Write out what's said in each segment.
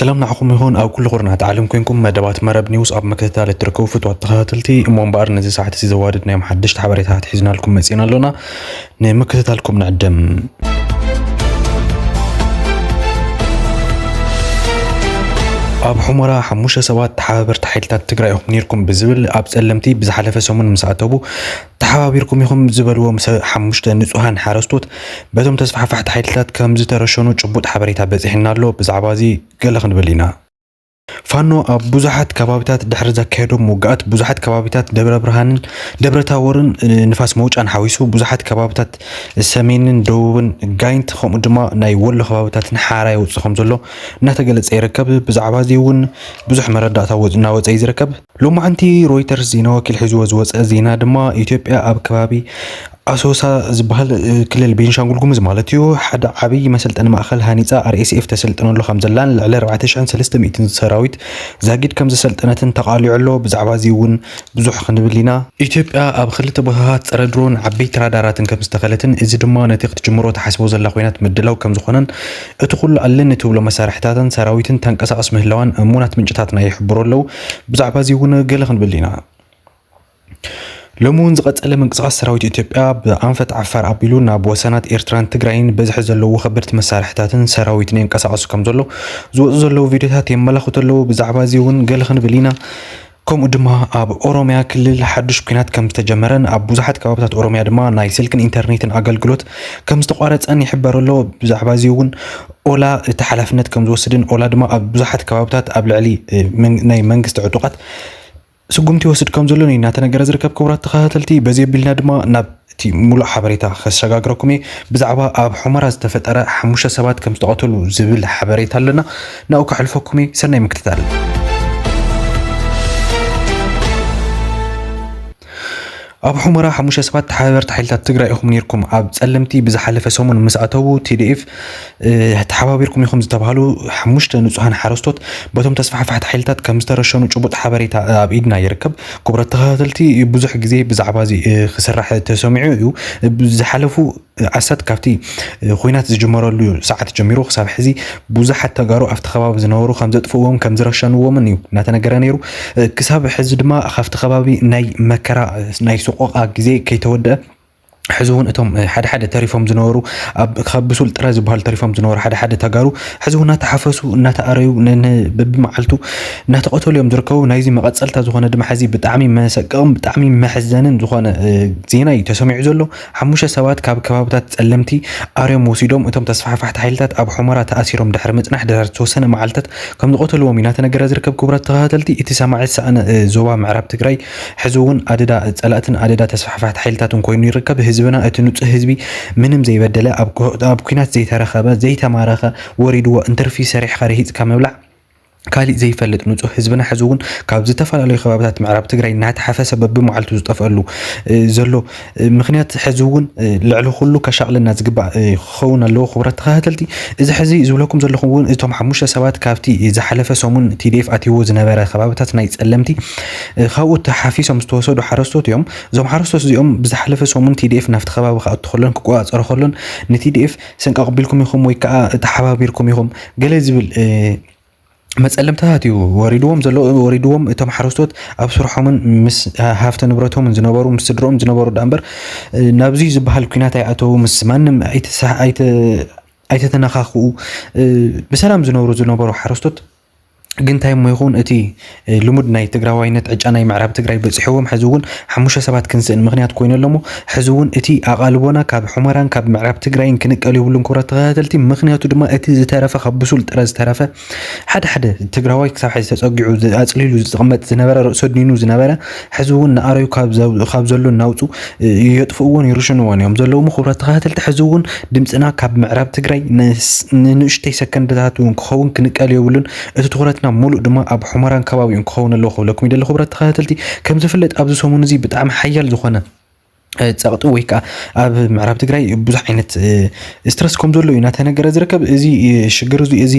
ሰላም ንዓኹም ይኹን፣ ኣብ ኩሉ ኩርናዓት ዓለም ኮንኩም መደባት መረብ ኒውስ ኣብ ምክትታል እትርከቡ ፍትዋት ተኸታተልቲ። እሞ እምበኣር ነዚ ሰዓት እዚ ዘዋድድ ናይ ሓደሽቲ ሓበሬታት ሒዝናልኩም መጺና ኣሎና። ንምክትታልኩም ንዕድም። ኣብ ሑመራ ሓሙሽተ ሰባት ተሓባበርቲ ሓይልታት ትግራይ ኢኹም ነይርኩም ብዝብል ኣብ ጸለምቲ ብዝሓለፈ ሰሙን ምስ ኣተቡ፣ ተሓባቢርኩም ኢኹም ዝበልዎም ሰ-፣ ሓሙሽተ ንጹሃን ሓረስቶት በቶም ተስፋሕፋሕቲ ሓይልታት ከም ዝተረሸኑ ጭቡጥ ሓበሬታ በጺሕና ኣሎ። ብዛዕባ እዚ ገለ ክንብል ኢና። ፋኖ ኣብ ብዙሓት ከባቢታት ድሕሪ ዘካየዶም ውግኣት ብዙሓት ከባቢታት ደብረ ብርሃንን ደብረ ታቦርን፣ እ፣ ንፋስ መውጫን ሓዊሱ ብዙሓት ከባቢታት ሰሜንን ደቡብን ጋይንት ከምኡ ድማ ናይ ወሎ ከባቢታትን ሓራ የውፅእ ከም ዘሎ እናተገለጸ ይርከብ። ብዛዕባ እዚ እውን ብዙሕ መረዳእታ ወ-፣ እናወፀ እዩ ዝርከብ። ሎማዓንቲ ሮይተርስ ዜና ወኪል ሒዝዎ ዝወፀ ዜና ድማ ኢትዮጵያ ኣብ ከባቢ ኣሶሳ ዝበሃል፣ እ፣ ክልል ቤንሻንጉል ጉሙዝ ማለት እዩ፣ ሓደ ዓብዪ መሰልጠኒ ማእኸል ሃኒፃ ኣር ኤስ ኤፍ ተሰልጥነሉ ከም ዘላን ልዕሊ ኣርባዕተ ሽሕን ሰለስተ ሚእትን ሰራዊት ዛጊድ ከም ዘሰልጠነትን ተቓሊዑ ኣሎ። ብዛዕባ እዚ እውን ብዙሕ ክንብል ኢና። ኢትዮጵያ ኣብ ክልተ ቦታታት ጸረ ድሮን ዓበይቲ ራዳራትን ከም ዝተኸለትን፣ እዚ ድማ ነቲ ክትጅምሮ ተሓስቦ ዘላ ኮይናት ምድላው ከም ዝኾነን እቲ ኩሉ ኣለኒ ትብሎ መሳርሕታትን ሰራዊትን ተንቀሳቐስ ምህላዋን እሙናት ምንጭታትና ይሕብሩ ኣለዉ። ብዛዕባ እዚ እውን ገለ ክንብል ኢና። ሎሚ እውን ዝቐጸለ ምንቅስቓስ ሰራዊት ኢትዮጵያ ብኣንፈት ዓፋር ኣቢሉ ናብ ወሰናት ኤርትራን ትግራይን በዝሒ ዘለዎ ከበድቲ መሳርሕታትን ሰራዊትን የንቀሳቐሱ ከም ዘሎ ዝወፁ ዘለዉ ቪድዮታት የመላኽቱ ኣለዉ። ብዛዕባ እዚ እውን ገለ ክንብል ኢና። ከምኡ ድማ ኣብ ኦሮምያ ክልል ሓዱሽ ኲናት ከም ዝተጀመረን ኣብ ብዙሓት ከባብታት ኦሮምያ ድማ ናይ ስልክን ኢንተርኔትን ኣገልግሎት ከም ዝተቋረጸን ይሕበር ኣሎ። ብዛዕባ እዚ እውን ኦላ እቲ ሓላፍነት ከም ዝወስድን ኦላ ድማ ኣብ ብዙሓት ከባብታት ኣብ ልዕሊ፣ እ፣ መን-፣ ናይ መንግስቲ ዕጡቓት ስጉምቲ ይወስድ ከም ዘሎ እዩ እናተነገረ ዝርከብ። ክቡራት ተኸታተልቲ፣ በዚ ኣቢልና ድማ ናብ እቲ ሙሉእ ሓበሬታ ከሰጋግረኩም እየ። ብዛዕባ ኣብ ሑመራ ዝተፈጠረ ሓሙሽተ ሰባት ከም ዝተቐተሉ ዝብል ሓበሬታ ኣለና። ናብኡ ከሕልፈኩም እየ። ሰናይ ምክትታል። ኣብ ሑመራ ሓሙሽተ ሰባት ተሓባበርቲ ሓይልታት ትግራይ ኢኹም ነይርኩም። ኣብ ጸለምቲ ብዝሓለፈ ሰሙን ምስ ኣተዉ ቲ ዲ ኤፍ፣ እ፣ ተሓባቢርኩም ኢኹም ዝተባህሉ ሓሙሽተ ንጹሃን ሓረስቶት በቶም ተስፋሕፋሕቲ ሓይልታት ከም ዝተረሸኑ ጭቡጥ ሓበሬታ ኣብ ኢድና ይርከብ። ክቡራት ተኸታተልቲ፣ ብዙሕ ግዜ ብዛዕባ እዚ፣ እ፣ ክስራሕ ተሰሚዑ እዩ። ብዝሓለፉ ኣስታት ካብቲ፣ እ፣ ኹናት ዝጅመረሉ ሰዓት ጀሚሩ ክሳብ ሕዚ ብዙሓት ተጋሩ ኣብቲ ከባቢ ዝነበሩ ከም ዘጥፍእዎም ከም ዝረሸንዎምን እዩ እናተነገረ ነይሩ። እ፣ ክሳብ ሕዚ ድማ ካብቲ ከባቢ ናይ መከራ፣ እ፣ ናይ ሰቆቓ ግዜ ከይተወደአ ሕዚ እውን እቶም፣ እ፣ ሓደ ሓደ ተሪፎም ዝነበሩ ኣብ ካብ ብሱል ጥረ ዝበሃሉ ተሪፎም ዝነበሩ ሓደ ሓደ ተጋሩ ሕዚ እውን እናተሓፈሱ እናተኣረዩ ን-፣ ን-፣ በብመዓልቱ እናተቐተሉ እዮም ዝርከቡ። ናይዚ መቐጸልታ ዝኾነ ድማ ሕዚ ብጣዕሚ መሰቀቕን ብጣዕሚ መሕዘንን ዝኾነ፣ እ፣ ዜና እዩ ተሰሚዑ ዘሎ። ሓሙሽተ ሰባት ካብ ከባብታት ጸለምቲ ኣርዮም ወሲዶም እቶም ተስፋሕፋሕቲ ሓይልታት ኣብ ሑመራ ተኣሲሮም ድሕሪ ምጽናሕ ድሕሪ ዝተወሰነ መዓልታት ከም ዝቐተልዎም እዩ እናተነገረ ዝርከብ። ክቡራት ተኸታተልቲ፣ እቲ ሰማዒ ዝሰኣነ፣ እ፣ ዞባ ምዕራብ ትግራይ ሕዚ እውን ኣደዳ ጸላእትን ኣደዳ ተስፋሕፋሕቲ ሓይልታትን ኮይኑ ይርከብ። ህዝብና፣ እቲ ንጹህ ህዝቢ ምንም ዘይበደለ፣ ኣብ ኩ-፣ ኣብ ኲናት ዘይተረኸበ፣ ዘይተማረኸ፣ ወሪድዎ እንትርፊ ሰሪሕካ ረሂጽካ ምብላዕ ካሊእ ዘይፈልጥ ንጹህ ህዝብና ሕዚ እውን ካብ ዝተፈላለዩ ከባብታት ምዕራብ ትግራይ እናተሓፈሰ በብመዓልቱ ዝጠፍአሉ፣ እ፣ ዘሎ፣ እ፣ ምኽንያት ሕዚ እውን፣ እ፣ ልዕሊ ኩሉ ከሻቕለና ዝግባእ፣ እ፣ ክኸውን ኣለዎ። ክቡራት ተኸታተልቲ፣ እዚ ሕዚ ዝብለኩም ዘለኹ እውን እቶም ሓሙሽተ ሰባት ካብቲ ዝሓለፈ ሰሙን ቲ ዲ ኤፍ ኣትይዎ ዝነበረ ከባብታት ናይ ጸለምቲ፣ እ፣ ካብኡ ተሓፊሶም ዝተወሰዱ ሓረስቶት እዮም። እዞም ሓረስቶት እዚኦም ብዝሓለፈ ሰሙን ቲ ዲ ኤፍ ናብቲ ከባቢ ክኣቱ ከሎን ክቆጻጸሮ ከሎን ን ቲ ዲ ኤፍ ሰንቃ ኣቕቢልኩም ኢኹም ወይ ከዓ ተሓባቢርኩም ኢኹም ገለ ዝብል፣ እ፣ መጸለምታት እዩ ወሪድዎም ዘሎ። ወሪድዎም እቶም ሓረስቶት ኣብ ስርሖምን ምስ ሃፍተ ንብረቶምን ዝነበሩ፣ ምስ ስድሮኦም ዝነበሩ ደኣ እምበር፣ እ፣ ናብዚ ዝበሃል ኲናት ኣይኣተዉ፣ ምስ ማንም ኣይተሳ-፣ ኣይተ-፣ ኣይተተነኻኽኡ፣ እ፣ ብሰላም ዝነብሩ ዝነበሩ ሓረስቶት ግን እንታይ እሞ ይኹን እቲ፣ እ፣ ልሙድ ናይ ትግራዋይነት ዕጫ ናይ ምዕራብ ትግራይ በጺሕዎም ሕዚ እውን ሓሙሽተ ሰባት ክንስእን ምኽንያት ኮይኑ ኣሎ እሞ ሕዚ እውን እቲ ኣቓልቦና ካብ ሑመራን ካብ ምዕራብ ትግራይን ክንቀል የብሉን። ክቡራት ተኸታተልቲ፣ ምኽንያቱ ድማ እቲ ዝተረፈ ካብ ብሱል ጥረ ዝተረፈ ሓደ ሓደ ትግራዋይ ክሳብ ሕዚ ተጸጊዑ ዝ-፣ ኣጽሊሉ ዝቕመጥ ዝነበረ፣ ርእሱ ኣድኒኑ ዝነበረ፣ ሕዚ እውን ንኣረዩ ካብ ዘ-፣ ካብ ዘሎ እናውጹ፣ እ፣ የጥፍእዎን ይርሽንዎን እዮም ዘለዉ። ክቡራት ተኸታተልቲ፣ ሕዚ እውን ድምፅና ካብ ምዕራብ ትግራይ ንስ-፣ ንንእሽተይ ሰከንድታት እውን ክኸውን ክንቀል የብሉን። እቲ ትኹረትና ሙሉእ ድማ ኣብ ሑመራን ከባቢኡን ክኸውን ኣለዎ ክብለኩም ይደሊ። ክቡራት ተኸታተልቲ፣ ከም ዝፍለጥ ኣብዚ ሰሙን እዚ ብጣዕሚ ሓያል ዝኾነ ጸቕጢ ወይ ከዓ ኣብ ምዕራብ ትግራይ ብዙሕ ዓይነት ስትረስ ከም ዘሎ እዩ እናተነገረ ዝርከብ። እዚ ሽግር እዚ እዚ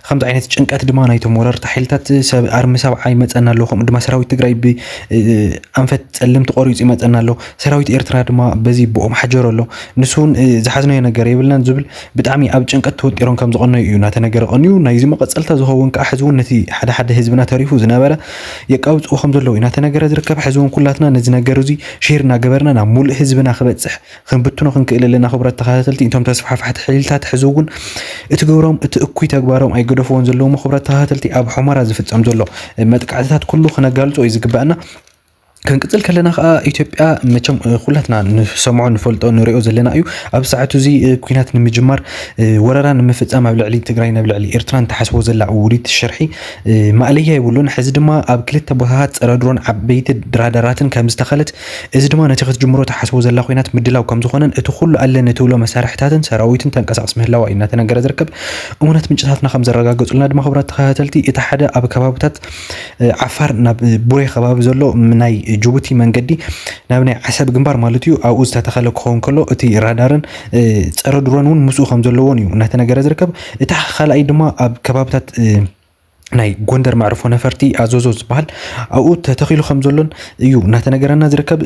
ከምዚ ዓይነት ጭንቀት ድማ ናይቶም ወረርቲ ሓይልታት ሰብ ኣርሚ ሰብዓ ይመፀና ኣሎ፣ ከምኡ ድማ ሰራዊት ትግራይ ብኣንፈት ፀልምቲ ቆሪፁ ይመፀና ኣሎ፣ ሰራዊት ኤርትራ ድማ በዚ ብኦም ሓጀሮ ኣሎ። ንሱ እውን ዝሓዝናዮ ነገር የብልናን ዝብል ብጣዕሚ ኣብ ጭንቀት ተወጢሮም ከም ዝቐነዩ እዩ እናተነገረ ቀንዩ። ናይዚ መቐፀልታ ዝኸውን ከዓ ሕዚ እውን ነቲ ሓደ ሓደ ህዝብና ተሪፉ ዝነበረ የቃውፅኡ ከም ዘለዉ እዩ እናተነገረ ዝርከብ። ሕዚ እውን ኩላትና ነዚ ነገር እዚ ሼር እናገበርና ናብ ሙሉእ ህዝብና ክበፅሕ ክንብትኖ ክንክእል ኣለና። ክቡራት ተኸታተልቲ፣ እቶም ተስፋሕፋሕቲ ሕልታት ሕዚ እውን እቲ ግብሮም እቲ እኩይ ተግባሮም ኣይገደፍዎን ዘለዉ። ክቡራት ተኸታተልቲ፣ ኣብ ሑመራ ዝፍፀም ዘሎ መጥቃዕትታት ኩሉ ክነጋልፆ እዩ ዝግባእና። ክንቅፅል ከለና ከዓ ኢትዮጵያ መቸም ኩላትና ንሰምዖ ንፈልጦ ንሪኦ ዘለና እዩ። ኣብ ሰዓቱ እዚ ኩናት ንምጅማር ወረራ ንምፍፃም ኣብ ልዕሊ ትግራይ ናብ ልዕሊ ኤርትራ ንትሓስቦ ዘላ ውዲት ሽርሒ ማእለያ የብሉን። ሕዚ ድማ ኣብ ክልተ ቦታታት ፀረ ድሮን ዓበይቲ ራዳራትን ከም ዝተኸለት፣ እዚ ድማ ነቲ ክትጅምሮ ትሓስቦ ዘላ ኩናት ምድላው ከም ዝኾነን እቲ ኩሉ ኣለኒ ትብሎ መሳርሕታትን ሰራዊትን ተንቀሳቕስ ምህላዋ እዩ እናተነገረ ዝርከብ። እሙናት ምንጭታትና ከም ዘረጋገጹልና ድማ ክቡራት ተኸታተልቲ እቲ ሓደ ኣብ ከባብታት ዓፋር ናብ ቡሬ ከባቢ ዘሎ ናይ ጅቡቲ መንገዲ ናብ ናይ ዓሰብ ግንባር ማለት እዩ ኣብኡ ዝተተኸለ ክኸውን ከሎ እቲ ራዳርን ፀረ ድሮን እውን ምስኡ ከም ዘለዎን እዩ እናተነገረ ዝርከብ። እቲ ካልኣይ ድማ ኣብ ከባብታት ናይ ጎንደር መዕርፎ ነፈርቲ ኣዞዞ ዝበሃል ኣብኡ ተተኺሉ ከም ዘሎን እዩ እናተነገረና ዝርከብ።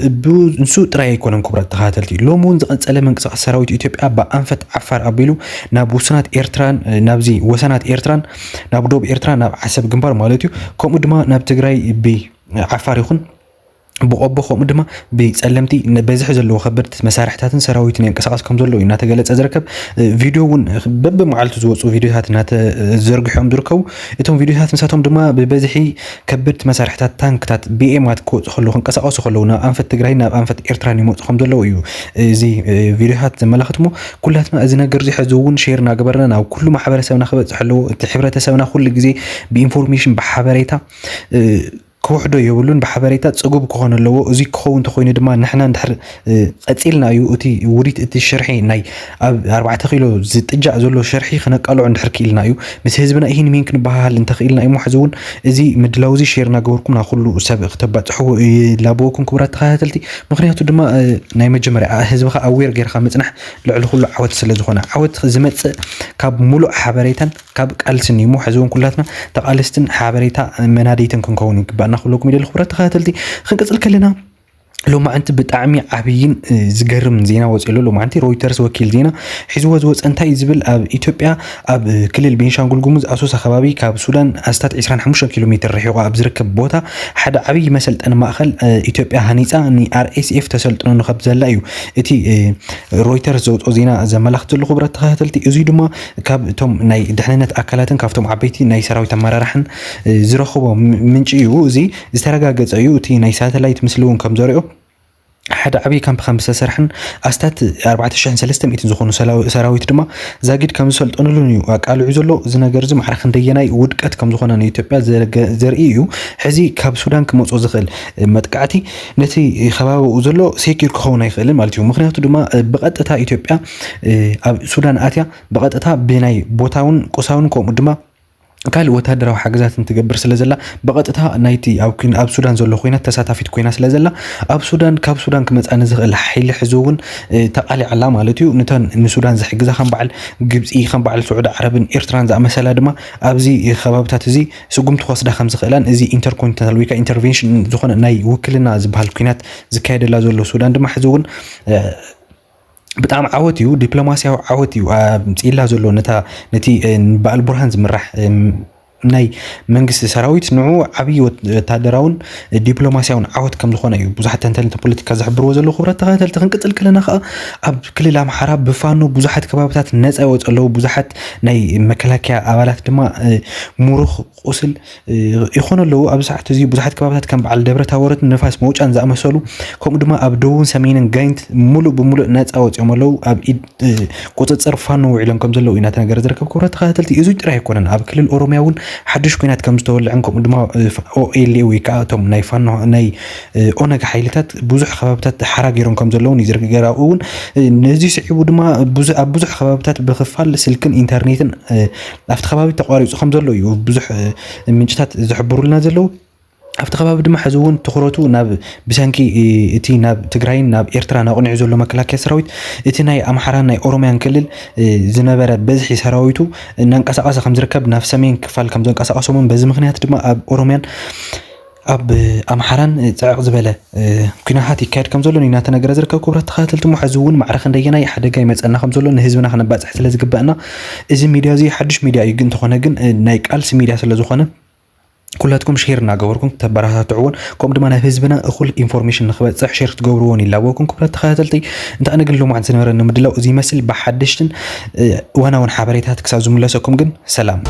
ንሱ ጥራይ ኣይኮነን ክቡራት ተኸታተልቲ፣ ሎሚ እውን ዝቐጸለ ምንቅስቃስ ሰራዊት ኢትዮጵያ ብኣንፈት ዓፋር ኣቢሉ ናብ ውሱናት ኤርትራን ናብዚ ወሰናት ኤርትራን ናብ ዶብ ኤርትራ ናብ ዓሰብ ግንባር ማለት እዩ፣ ከምኡ ድማ ናብ ትግራይ ብዓፋር ይኹን ብቆቦ ከምኡ ድማ ብፀለምቲ በዝሒ ዘለዎ ከበድቲ መሳርሕታትን ሰራዊትን የንቀሳቀስ ከም ዘሎ እዩ እናተገለፀ ዝርከብ። ቪድዮ እውን በብመዓልቱ ዝወፁ ቪድዮታት እናተዘርግሖም ዝርከቡ። እቶም ቪድዮታት ንሳቶም ድማ ብበዝሒ ከበድቲ መሳርሕታት ታንክታት ቢኤማት ክወፁ ከለዉ ክንቀሳቀሱ ከለዉ ናብ ኣንፈት ትግራይ ናብ ኣንፈት ኤርትራን ይመፁ ከም ዘለዉ እዩ እዚ ቪድዮታት ዘመላክት። እሞ ኩላትና እዚ ነገር እዚ ሕዚ እውን ሼር እናገበርና ናብ ኩሉ ማሕበረሰብና ክበፅሕ ኣለዎ። እቲ ሕብረተሰብና ኩሉ ግዜ ብኢንፎርሜሽን ብሓበሬታ ክውሕዶ የብሉን። ብሓበሬታ ጽጉብ ክኾን ኣለዎ። እዚ ክኸውን እንተኾይኑ ድማ ንሕና እንድሕር ቀጺልና እዩ እቲ ውዲት እቲ ሽርሒ ናይ ኣብ ኣርባዕተ ኪሎ ዝጥጃእ ዘሎ ሽርሒ ክነቃልዖ እንድሕር ክኢልና እዩ። ምስ ህዝብና ይህን ሚን ክንበሃሃል እንተኽኢልና እዩ። ሕዚ እውን እዚ ምድላው እዚ ሼር እናገበርኩም ናብ ኩሉ ሰብ ክተባጽሕዎ ይላበወኩም ክቡራት ተኸታተልቲ። ምክንያቱ ድማ ናይ መጀመርያ ህዝብኻ ኣዌር ጌርካ ምጽናሕ ልዕሊ ኩሉ ዓወት ስለ ዝኾነ ዓወት ዝመጽእ ካብ ሙሉእ ሓበሬታን ካብ ቃልስን እዩ። ሕዚ እውን ኩላትና ተቓለስትን ሓበሬታ መናደይትን ክንከውን ይግባእና ክብለኩም ይደሊ ክቡራት ተኸታተልቲ። ክንቅፅል ከለና ሎማዓንቲ ብጣዕሚ ዓብይን ዝገርም ዜና ወፂኡ ኣሎ። ሎማዓንቲ ሮይተርስ ወኪል ዜና ሒዝዎ ዝወፀ እንታይ ዝብል ኣብ ኢትዮጵያ ኣብ ክልል ቤንሻንጉል ጉሙዝ ኣሶሳ ከባቢ ካብ ሱዳን ኣስታት ዕስራን ሓሙሽተን ኪሎ ሜትር ርሒቑ ኣብ ዝርከብ ቦታ ሓደ ዓብይ መሰልጠኒ ማእኸል ኢትዮጵያ ሃኒፃ ን RSF ተሰልጥኖ ንኸብ ዘላ እዩ እቲ ሮይተርስ ዘውፅኦ ዜና ዘመላኽት ዘሎ ክቡራት ተኸታተልቲ። እዙይ ድማ ካብ እቶም ናይ ድሕንነት ኣካላትን ካብቶም ዓበይቲ ናይ ሰራዊት ኣመራርሓን ዝረኽቦ ምንጪ እዩ። እዚ ዝተረጋገፀ እዩ። እቲ ናይ ሳተላይት ምስሊ እውን ከም ዘሪኦ ሓደ ዓብዪ ካምፕ ከም ዝተሰርሐን ኣስታት ኣርባዕተ ሽሕን ሰለስተ ሚእትን ዝኾኑ ሰራዊት ድማ ዛጊድ ከም ዝሰልጠኑሉን እዩ ኣቃልዑ ዘሎ። እዚ ነገር እዚ ማዕረ ክንደየናይ ውድቀት ከም ዝኾነ ንኢትዮጵያ ዘርኢ እዩ። ሕዚ ካብ ሱዳን ክመፅኦ ዝኽእል መጥቃዕቲ ነቲ ከባቢኡ ዘሎ ሴኪር ክኸውን ኣይኽእልን ማለት እዩ። ምክንያቱ ድማ ብቐጥታ ኢትዮጵያ ኣብ ሱዳን ኣትያ ብቐጥታ ብናይ ቦታውን ቁሳውን ከምኡ ድማ ካልእ ወታደራዊ ሓገዛት እንትገብር ስለ ዘላ ብቐጥታ ናይቲ ኣብ ሱዳን ዘሎ ኮይና ተሳታፊት ኮይና ስለ ዘላ ኣብ ሱዳን ካብ ሱዳን ክመፃ ንዝኽእል ሓይሊ ሕዚ እውን ተቃሊዓላ ማለት እዩ። ንተን ንሱዳን ዝሕግዛ ከም በዓል ግብፂ ከም በዓል ስዑዲ ዓረብን ኤርትራን ዝኣመሰላ ድማ ኣብዚ ከባብታት እዚ ስጉምቲ ክወስዳ ከም ዝኽእላን እዚ ኢንተርኮንቲነንታል ወይ ከዓ ኢንተርቬንሽን ዝኾነ ናይ ውክልና ዝበሃል ኩናት ዝካየደላ ዘሎ ሱዳን ድማ ሕዚ እውን ብጣዕሚ ዓወት እዩ፣ ዲፕሎማሲያዊ ዓወት እዩ ኣምፂእላ ዘሎ ነታ ነቲ ብኣልቡርሃን ዝምራሕ ናይ መንግስቲ ሰራዊት ንዑ ዓብዪ ወታደራውን ዲፕሎማሲያውን ዓወት ከም ዝኾነ እዩ ብዙሓት ተንተንቲ ፖለቲካ ዝሕብርዎ ዘለዉ። ክቡራት ተኸታተልቲ ክንቅፅል ከለና ከዓ ኣብ ክልል ኣምሓራ ብፋኖ ብዙሓት ከባብታት ነፃ ይወፁ ኣለዉ። ብዙሓት ናይ መከላከያ ኣባላት ድማ ምሩኽ ቁስል ይኾኑ ኣለዉ። ኣብዚ ሰዓት እዚ ብዙሓት ከባብታት ከም በዓል ደብረ ታቦርን ንፋስ መውጫን ዝኣመሰሉ ከምኡ ድማ ኣብ ደቡብን ሰሜንን ጋይንት ሙሉእ ብሙሉእ ነፃ ወፂኦም ኣለዉ። ኣብ ኢድ ቁፅፅር ፋኖ ውዒሎም ከም ዘለዉ ኢና ተነገረ ዝርከብ ክቡራት ተኸታተልቲ። እዚ ጥራይ ኣይኮነን፣ ኣብ ክልል ኦሮሚያ እውን ሓዱሽ ኩናት ከም ዝተወልዐን ከምኡ ድማ OLA ወይ ከዓ እቶም ናይ ፋኖ ናይ ኦነግ ሓይልታት ብዙሕ ከባብታት ሓራ ገይሮም ከም ዘለውን እዩ ዝርገር። ኣብኡ እውን ነዚ ስዒቡ ድማ ኣብ ብዙሕ ከባብታት ብክፋል ስልክን ኢንተርኔትን ኣብቲ ከባቢ ተቋሪፁ ከም ዘሎ እዩ ብዙሕ ምንጭታት ዝሕብሩልና ዘለዉ። ኣብቲ ከባቢ ድማ ሕዚ እውን ትኹረቱ ናብ ብሰንኪ እቲ ናብ ትግራይን ናብ ኤርትራን ኣቕኒዑ ዘሎ መከላከያ ሰራዊት እቲ ናይ ኣምሓራን ናይ ኦሮምያን ክልል ዝነበረ በዝሒ ሰራዊቱ እናንቀሳቐሰ ከም ዝርከብ ናብ ሰሜን ክፋል ከም ዘንቀሳቐሶምን በዚ ምክንያት ድማ ኣብ ኦሮምያን ኣብ ኣምሓራን ፅዕቕ ዝበለ ኩናት ይካየድ ከም ዘሎ እናተነገረ ዝርከብ። ክቡራት ተኸታተልቲ እሞ ሕዚ እውን ማዕረ ክንደየናይ ሓደጋ ይመፀና ከም ዘሎ ንህዝብና ክነባፅሕ ስለ ዝግበእና እዚ ሚድያ እዚ ሓዱሽ ሚድያ እዩ፣ ግን እንተኾነ ግን ናይ ቃልሲ ሚድያ ስለ ዝኾነ ኩላትኩም ሼር እናገበርኩም ተበረታትዕዎን ከምኡ ድማ ናብ ህዝብና እኹል ኢንፎርሜሽን ንክበፅሕ ሼር ክትገብርዎን ይላበወኩም። ክቡራት ተኸታተልቲ እንተ ኣነ ግን ሎማዓንቲ ዝነበረኒ ምድላው እዚ ይመስል። ብሓደሽትን እዋናውን ሓበሬታት ክሳብ ዝምለሰኩም ግን ሰላም።